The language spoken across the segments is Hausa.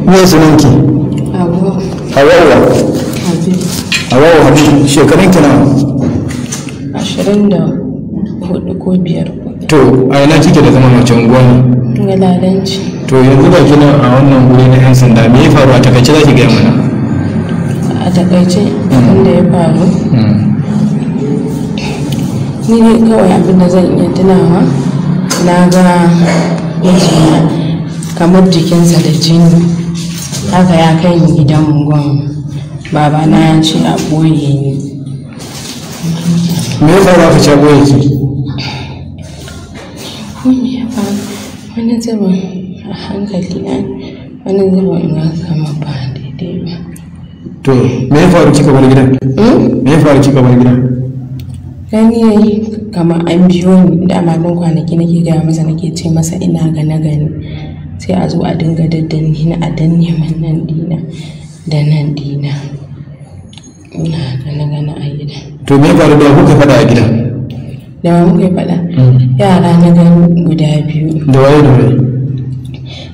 Me sunanki? Hauwa. Hawwa. Habib. Hawwa Habib, shekarun ki nawa? 24 ko 5. To, a ina kike da zaman, wace unguwa ne? Galadanci. To, yanzu ga kina a wannan guri na 'yan sanda, me ya faru a takaice za ki gaya mana? A takaice abin da ya faru, ni ne kawai abin da zan iya tunawa, na ga mijina kamar jikinsa da jini haka, ya kai ni gidan gon babana, ya ce a ɓoye ni. Me ya faru aka ce a ɓoye ki? Ko me ya faru, wani zubin a hankali na, wani zubin ina kama ba daidai ba. To, me ya faru kika bar gidan? Me ya faru kika bar gidan? Gani yayi kamar an biyo ni. Dama don kwanaki nake gaya masa, nake ce masa ina gane gani, sai a zo a dinga daddanne ni, a danne min nan dina da nan dina, ina gane gane a gida. To, me ya faru da kuka faɗa a gidan? Da wa muka yi faɗa? Yara na gani guda biyu. Da waye da waye?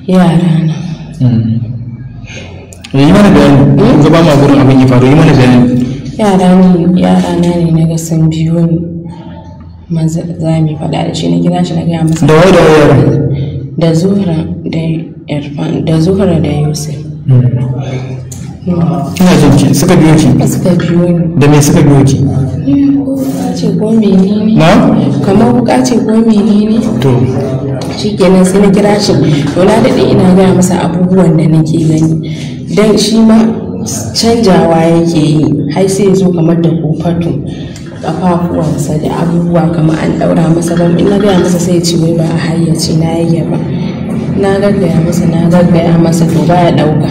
Yara na. Yi mana bayani, kun ga ba ma gurin abin ya faru, yi mana bayani. Yara ne, yara na ne na ga sun biyo ni. Maza za mu yi faɗa da shi, na kira shi na gaya masa. Da waye da waye yara? Da Zuhra da Irfan, da Zuhra da Yusuf. Ina jin ki, suka biyo ki? Suka biyo ni. Da me suka biyo ki? Ko wuka ce ko menene. Na? Kamar wuka ce ko menene. To. Shikenan, sai na kira shi. To, na daɗe ina gaya masa abubuwan da nake gani, dan shi ma canjawa yake yi, har sai ya zo kamar da kofato ƙafafuwansa da abubuwa, kamar an ɗaura masa bam. In na gaya masa sai ya ce wai ba a hayyaci na yake ba. Na gaggaya masa, na gaggaya masa, to baya ɗauka.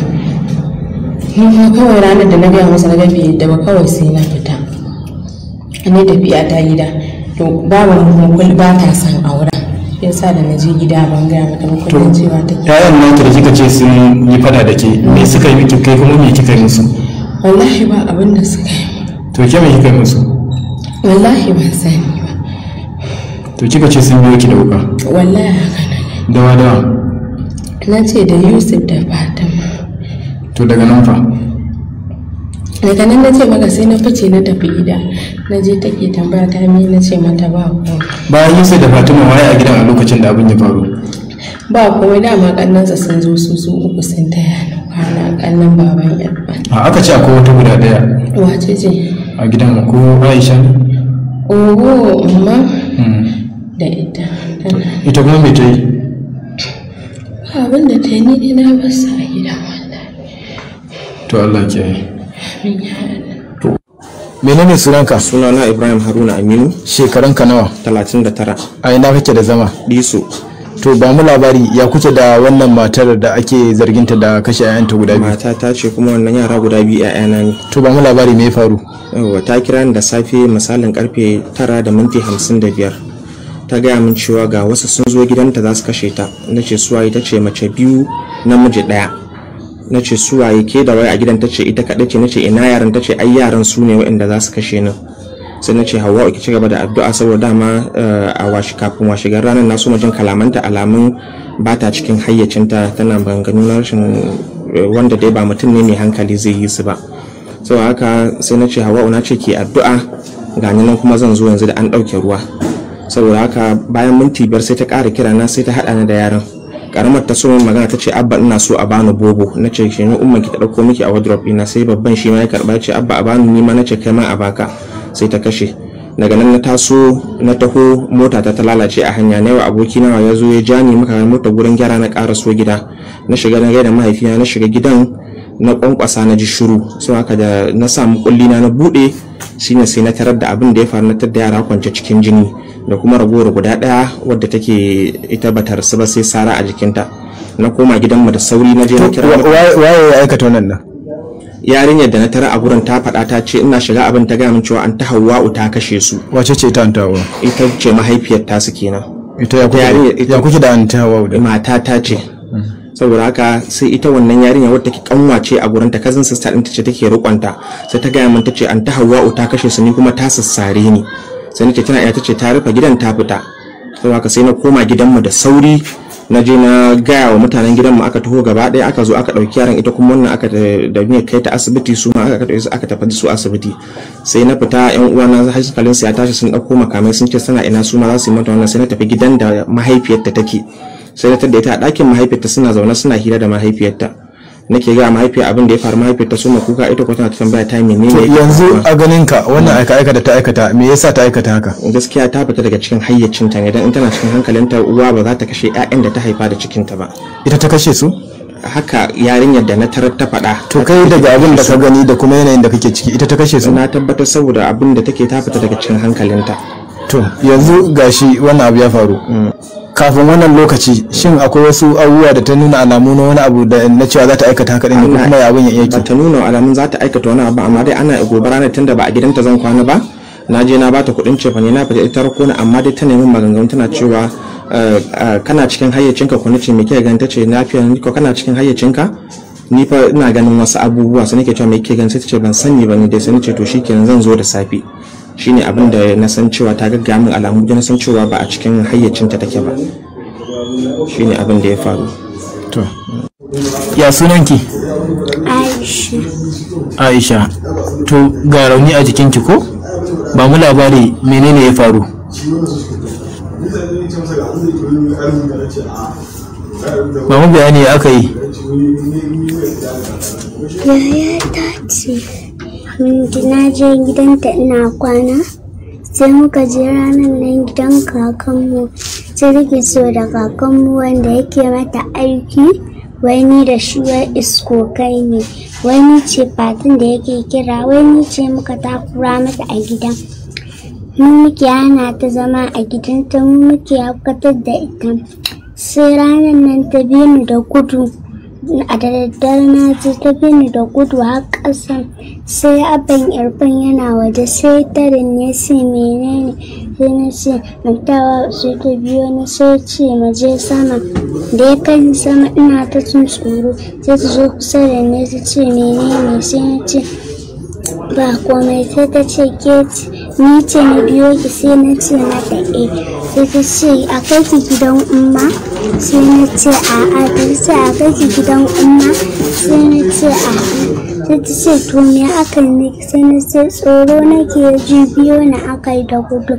Ni kuma kawai ranar da na gaya masa na ga bai yadda ba, kawai sai na fita ni tafiya ta gida. To, baban mu kul ba ta son auren, yasa da na je gida ban gaya mata ba, kullum cewa take. Ƴaƴan naki da kika ce sun yi faɗa da ke, me suka yi miki, kai kuma me kika yi musu? Wallahi ba abin da suka yi. To, ke me kika yi musu? Wallahi ban sani ba. To, kika ce sun biyo ki da wuka? Wallahi haka na. Dawa dawa? Na ce da Yusuf da Fatima. To, daga nan fa? Daga nan na ce maka sai na fice na tafi gida. Na je take tambaya ta me, na ce mata ba komai. Bayan Yusuf da Fatima, waye a gidan a lokacin da abin ya faru? Ba komai, dama kannansa sun zo su su uku sun taya ni kwana, kannan baban Irfan. A aka ce akwai wata guda ɗaya. Wace ce? A gidan, ko Aisha ne? Oho, amma da ita tana. Ita kuma me ta yi? Ba abin da ta yi, ni dai na bar su a gidan wallahi. To, Allah ke yi. Amin ya Allah. Menene sunanka? Sunana Ibrahim Haruna Aminu. Shekarunka nawa? 39. A ina kake da zama? Diso. To, ba mu labari, ya kuke da wannan matar da ake zarginta da kashe 'ya'yanta guda biyu? Mata ta ce, kuma wannan yara guda biyu 'ya'yana ne. To, ba mu labari, me ya faru? Yawwa, ta kira ni da safe misalin karfe 9:55. Ta gaya min cewa ga wasu sun zo gidanta za su kashe ta. Na ce suwaye? Ta ce mace biyu, namiji ɗaya. Na ce suwaye, ke da waye a gidan? Ta ce ita kaɗai ce. Na ce ina yaran? Ta ce ai yaran su ne waɗanda za su kashe ni. Sai na ce Hauwa, ki ci gaba da addu'a, saboda dama a washi kafin washigar ranar na so jin kalamanta, alamun ba ta cikin hayyacinta, tana maganganu na rashin wanda dai ba mutum ne mai hankali zai yi su ba. Sau haka sai na ce Hauwa, na ce ki addu'a, ga ni nan kuma zan zo yanzu da an ɗauke ruwa. Saboda haka bayan minti 5 sai ta ƙara kira na, sai ta haɗa ni da yaran. Karamar ta so min magana, ta ce abba, ina so a bani bobo. Na ce shi ne umman ki ta dauko miki a wardrobe ina. Sai babban shi ma ya karba, ce abba, a bani ni ma. Na ce kai ma a baka. Sai ta kashe. Daga nan na taso na taho, mota ta ta lalace a hanya. Na yawa aboki nawa ya zo ya ja ni, muka kai mota gurin gyara, na ƙara so gida. Na shiga na gaida mahaifina, na shiga gidan na kwankwasa, na ji shiru. Sai haka da na samu kulli na, na bude, shine sai na tarar da abin da ya faru. Na tarar da yara kwance cikin jini, da kuma ragowar guda ɗaya wadda take ita bata rasu ba, sai sara a jikinta. Na koma gidanmu da sauri, na je na kira. Waye ya aikata wannan nan? Yarinyar da na tara a gurin ta faɗa, ta ce ina shiga abin ta gaya min cewa an ta Hawwa'u ta kashe su. Wace ce ta Anta Hawwa? Ita ce mahaifiyar tasu kenan. Ita ya kuke ya kuke da Anta Hawwa da? Mata ta ce. Saboda haka sai ita wannan yarinya wadda take kanwa ce a gurin ta, cousin sister ɗinta ce take rikonta, sai ta gaya min, ta ce an ta Hawwa'u ta kashe su, ni kuma ta sassare ni. Sai nace tana iya? Ta ce ta rufe gidan ta fita. Saboda haka sai na koma gidanmu da sauri. Na je na gaya wa mutanen gidanmu, aka taho gaba ɗaya, aka zo aka ɗauki yaran. Ita kuma wannan aka da ne kai ta asibiti, su ma aka ɗauki aka tafi da su asibiti. Sai na fita, yan uwana hankalin su ya tashi, sun ɗauko makamai, sun ce suna ina su ma za su yi mata wannan. Sai na tafi gidan da mahaifiyarta take, sai na tadda ita a ɗakin mahaifiyarta, suna zaune suna hira da mahaifiyarta. Nake ga mahaifiyar abin da ya faru, mahaifiyarta suma kuka, ita ko tana ta tambaya ta menene To yake yanzu faruwa. A ganin ka, wannan aika aika da ta aikata, me yasa ta aikata haka? Gaskiya ta fita daga cikin hayyacinta ne, dan in tana cikin hankalinta, uwa ba za ta kashe 'ya'yan da ta haifa da cikinta ba. Ita ta kashe su? Haka yarinyar da na tarar ta faɗa. To kai daga abin da ka gani da kuma yanayin da kake ciki, ita ta kashe su? Na tabbatar, saboda abin da take, ta fita daga cikin hankalinta. To yanzu gashi wannan abu ya faru. Kafin wannan lokaci, shin akwai wasu abubuwa da ta nuna alamu na wani abu da na cewa za ta aikata haka din ne, ko kuma ya abin ya yake? Ba ta nuna alamun za ta aikata wani abu, amma dai ana gobe ranar, tunda ba a gidanta zan kwana ba, na je na bata kuɗin cefane, na fita, ita rako ni. Amma dai ta nemi maganganu, tana cewa, "Kana cikin hayyacinka ko?" Nace, "Me kike gani?" Tace, "Lafiya ni ko, kana cikin hayyacinka? Ni fa ina ganin wasu abubuwa." Sai nake cewa, "Me kike gani?" Sai tace, "Ban sani ba ni dai." Sai nace, "To shikenan, zan zo da safe." Shine abin da na san cewa ta gaggaya min alamu da na san cewa ba a cikin hayyacinta take ba. Shine abin da ya faru. To ya sunanki? Aisha. Aisha, to ga rauni a jikinki, ko ba mu labari menene ya faru? Ba mu bayani ya aka yi. Yaya ta ce, na je gidanta ina kwana, sai muka je ranar nan gidan kakanmu, sai take so da kakanmu wanda yake mata aiki, wai ni da shi wai iskokai ne, wai ni ce fatin da yake kira, wai ni ce muka takura mata a gidan. Mu muke hana ta zama a gidanta, mu muke haukatar da ita. Sai ranar nan ta bi ni da gudu, a da daddare na ji ta bi ni da gudu har ƙasa. Sai abban Irfan yana waje, sai tarin ne sai menene, sai na ce mantawa, sai ta biyo ni, sai ce mu je sama. Da ya kai ni sama ina ta jin tsoro, sai ta zo kusa da ni ta ce menene, sai na ce ba komai. Sai ta ce ke ce, ni ce na biyo ki? Sai na ce mata eh. Sai ta ce a kai ki gidan umma? Sai na ce a'a. Ta ce a kai ki gidan umma? Sai na ce a'a. Sai ta ce to me aka yi miki? Sai na ce tsoro nake ji, biyo na aka yi da gudu.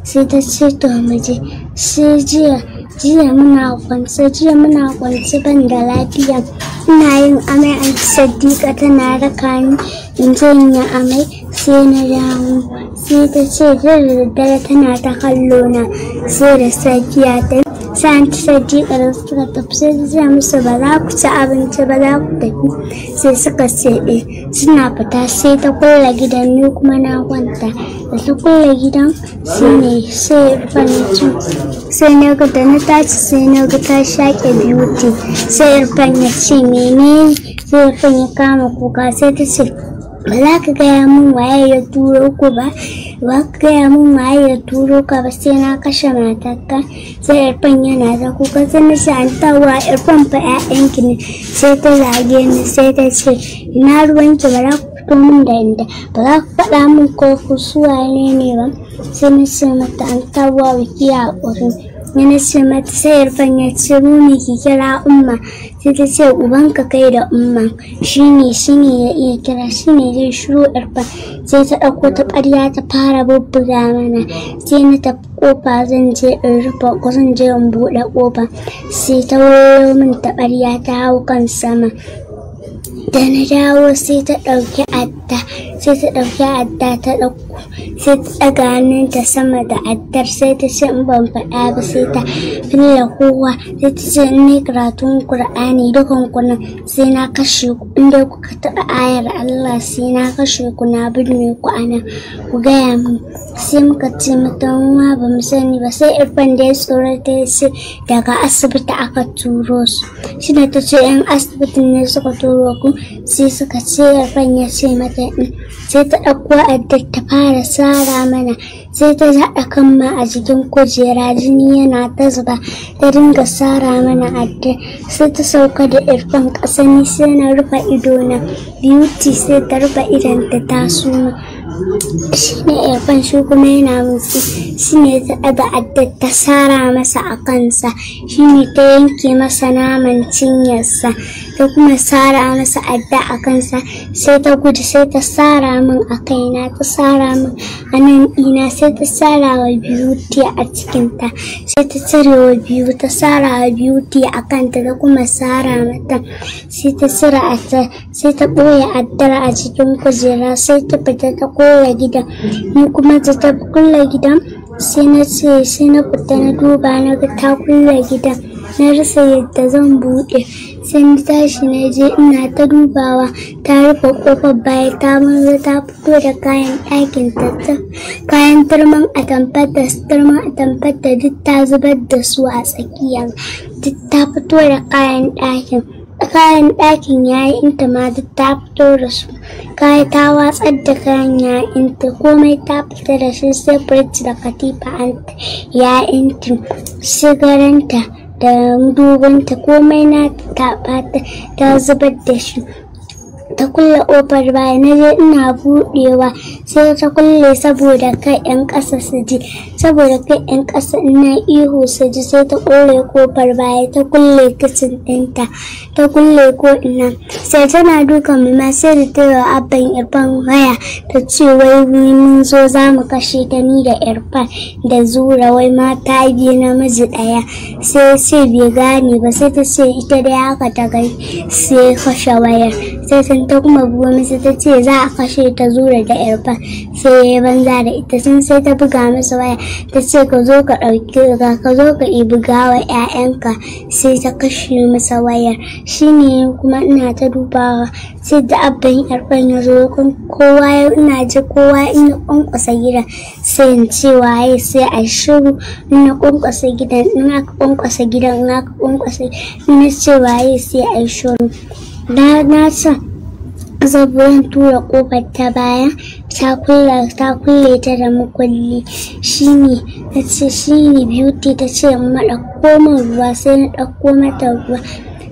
Sai ta ce to mu je. Sai jiya, jiya muna kwance ban da lafiya, ina yin amai, Anti Sadiqa tana raka ni in je in yi amai. Sai na dawo, sai ta ce da daddare tana ta kallo na, sai da safiya ta sai Anti Sadiqa da suka tafi, sai ta ce musu ba za ku ci abinci ba, za ku tafi? Sai suka ce eh. Suna fita sai ta kulle gidan, ni kuma na kwanta. Da ta kulle gidan sai ne sai Irfan ya ce, sai na ga da na tashi sai na ga ta shaƙe Beauty. Sai Irfan ya ce mene? Sai Irfan ya kama kuka. Sai ta ce ba za ka gaya min waye ya turo ku ba, ba ka gaya min waye ya turo ka ba, sai na kashe matarka. Sai Irfan yana ta kuka. Sai na ce an tawa Irfan fa 'ya'yanki ne. Sai ta zage ni, sai ta ce ina ruwanki, ba za ku fito min da inda ba za ku faɗa min ko ku su wane ne ba. Sai na ce mata an tawa ki haƙuri. Ni na ce mata, sai Irfan ya ce mumi ki kira umma. Sai ta ce ubanka kai da umma, shine ya iya kira, shine zai shiru Irfan. Sai ta ɗauko ta ɓarya ta fara bubbuga mana. Sai na tafi kofa zan je in rufe, zan je in buɗe kofa, sai ta wayo min taɓarya ta hau kan sama. Da na dawo sai ta ɗauki adda, sai ta ɗauki adda ta ɗauko, sai ta ɗaga hannunta sama da addar, sai ta ce in ban faɗa ba sai ta fille kowa. Sai ta ce in ni karatun Kur'ani dukan ku nan sai na kashe ku, in dai kuka taɓa ayar Allah sai na kashe ku na binne ku a nan, ku gaya min. Sai muka ce mata mu ma ba mu sani ba. Sai Irfan da ya tsorata ya ce daga asibiti aka turo su. Shi ne ta ce yan asibitin ne suka turo ku? Sai suka ce, Irfan ya ce mata in. Sai ta ɗauko addar ta fara sara mana, sai ta haɗa kan ma a jikin kujera, jini yana ta zuba. Ta dinga sara mana addar, sai ta sauka da Irfan ƙasa, ni sai na rufe idona, Beauty sai ta rufe idonta ta suma. Shi ne Irfan shi kuma yana motsi, shi ne ta ɗaga addar ta sara masa a kansa, shi ne ta yanke masa naman cinyarsa, ta kuma sara masa adda a kansa, sai ta gudu sai ta sara min a kaina, ta sara min a nan ɗina, sai ta sara wa Beauty a cikinta, sai ta cire wa biyu, ta sara wa Beauty a kanta, ta kuma sara mata, sai ta cire addar, sai ta ɓoye addar a cikin kujera, sai ta fita ta koya gidan. Ni kuma ta ta kulle gidan, sai na ce sai na fita na duba na ga ta kulle gidan, na rasa yadda zan buɗe, sai na tashi na je ina ta dubawa, ta rufe ƙofar baya, ta maza ta fito da kayan ɗakin ta, kayan turman atamfar da turman atamfar ta duk ta zubar da su a tsakiya, duk ta fito da kayan ɗakin. Kayan ɗakin yayinta ma duk ta fito da su, kaya ta watsar da kayan yayinta, komai ta fita da shi, sai firij da katifa an yayinta, sigaranta da dubanta, komai na ta ɓata ta zubar da shi. Ta kulle ƙofar baya, na je ina buɗewa sai ta kulle saboda kai 'yan ƙasa su ji, saboda kai 'yan ƙasa ina ihu su ji, sai ta kulle ƙofar baya, ta kulle kicin ɗinta, ta kulle ko ina. Sai tana dukan mu ma, sai da ta yi wa abban Irfan waya ta ce wai mun zo za mu kashe ta, ni da Irfan da Zura, wai mata biyu namiji ɗaya. Sai bai gane ba, sai ta ce ita dai haka ta gani, sai kashe wayar. Sai sun ta kuma buga masa ta ce za a kashe ta Zura da Irfan, sai ya yi banza da ita. Sun sai ta buga masa waya ta ce ka zo ka ɗauki ka zo ka ibi gawa 'ya'yanka, sai ta kashe masa wayar. Shine kuma ina ta dubawa sai da abban Irfan ya zo, kowa ina ji kowa ina kwankwasa gidan, sai in ce waye, sai a shiru. Ina kwankwasa gidan, in aka kwankwasa gidan, in aka kwankwasa, ina ce waye, sai a shiru. Na sa zaburan tura kofar ta baya, ta kulle ta da makulli. Shine ta ce shine Beauty ta ce in ɗauko min ruwa, sai na ɗauko mata ruwa.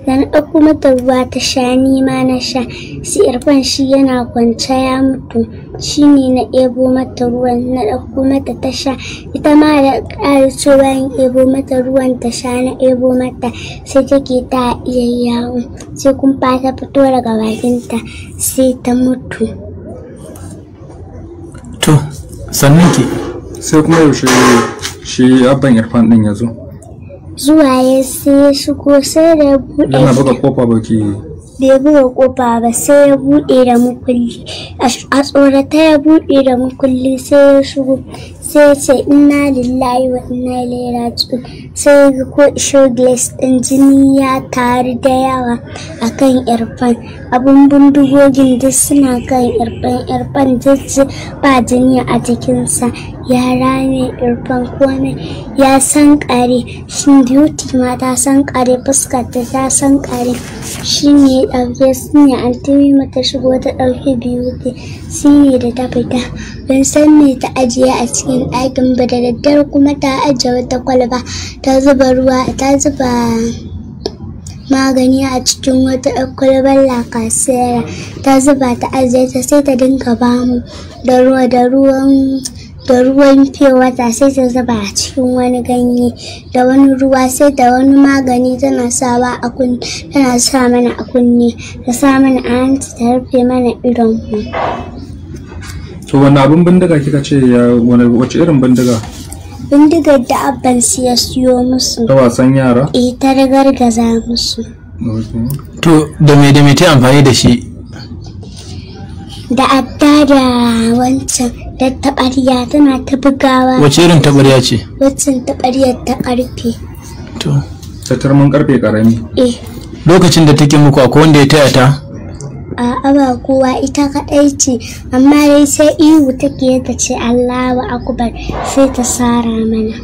Da na ɗauko mata ruwa ta sha, ni ma na sha. Sai Irfan shi yana kwance ya mutu, shine na ɗebo mata ruwan, na ɗauko mata ta sha. Ita ma da ƙara cewa in ɗebo mata ruwan ta sha, na ɗebo mata, sai take ta iya yawo, sai kumfa ta fito daga bakinta, sai ta mutu. To sannan ki sai kuma yaushe shi abban Irfan ɗin ya zo? Zuwa ya sai ya shigo, sai da ya buɗe. Yana buga kofa baki? Bai buga kofa ba, sai ya buɗe da mukulli. A tsorata ya buɗe da mukulli, sai ya shigo, sai ya ce inna lillahi wa inna ilaihi raji'un. Sai ya ga ko show glass ɗin jini ya taru da yawa akan Irfan, abun bindigogin duk suna kan Irfan. Irfan jijji ba jini a jikinsa, ya rame Irfan, komai ya sankare shi. Beauty ma ta sankare, fuskarta ta sankare. Shi ne ya ɗauke su ne, Anti ta shigo ta ɗauki Beauty, shi ne da ta fita ban san me ta ajiye a cikin ɗakin ba. Da daddare kuma ta ajiye wata kwalba, ta zuba ruwa, ta zuba magani a cikin wata kwalbar lakasera, ta zuba ta ajiye ta, sai ta dinga bamu da ruwa da ruwan da ruwan wata, sai ta zuba a cikin wani ganye da wani ruwa, sai da wani magani tana sawa a kunne, tana sa mana a kunne, ta sa mana a hanci, ta rufe mana idon mu. To wani abin bindiga kika ce ya wani, wace irin bindiga? Bindigar da abban su ya siyo musu. Ta wasan yara? Eh, ta ragargaza musu. To da me ta amfani da shi? Da adda da wancan da taɓarya tana ta bugawa. Wace irin taɓarya ce? Waccan taɓaryar ta ƙarfe. To Ta turmin karfe karami? Eh. Lokacin da take muku akwai wanda ya taya ta? A'a, ba kowa, ita kaɗai ce, amma dai sai ihu take ta ce Allahu akbar, sai ta sara mana.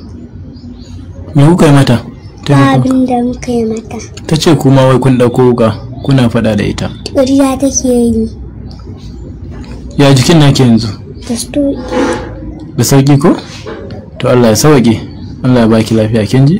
Me kuka yi mata? Ba abin da muka yi mata. Ta ce kuma wai kun ɗauko wuka kuna faɗa da ita. Ƙarya take yi. Ya jikin naki yanzu? Da sauƙi. Da sauƙi ko? To Allah ya sauƙe, Allah ya baki lafiya, kin ji?